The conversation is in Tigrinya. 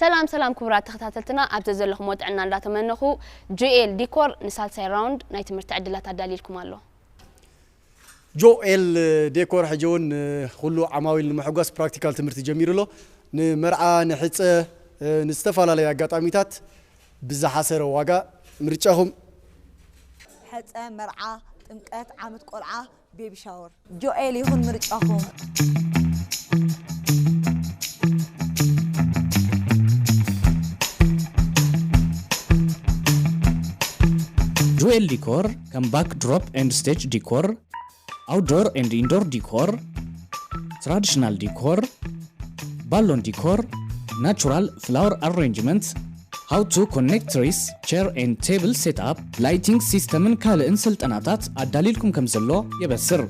ሰላም ሰላም ክቡራት ተኸታተልትና፣ ኣብ ዘዘለኹሞ ጥዕና እንዳተመነኹ፣ ጆኤል ዲኮር ንሳልሳይ ራውንድ ናይ ትምህርቲ ዕድላት ኣዳልይልኩም ኣሎ። ጆኤል ዴኮር ሕጂ እውን ኩሉ ዓማዊል ንምሕጓስ ፕራክቲካል ትምህርቲ ጀሚሩ ኣሎ። ንመርዓ፣ ንሕፀ፣ ንዝተፈላለዩ ኣጋጣሚታት ብዝሓሰረ ዋጋ ምርጫኹም። ሕፀ፣ መርዓ፣ ጥምቀት፣ ዓመት ቆልዓ፣ ቤቢ ሻወር። ጆኤል ይኹን ምርጫኹም። ጆኤል ዲኮር ከም ባክ ድሮፕ ኤንድ ስቴጅ ዲኮር፣ outdoor and indoor ዲኮር፣ ትራዲሽናል ዲኮር፣ ባሎን ዲኮር፣ ናቹራል ፍላወር ኣሬንጅመንት፣ how to connect trees, chair and table setup፣ ላይቲንግ ሲስተምን ካልእን ስልጠናታት ኣዳሊልኩም ከም ዘሎ የበስር።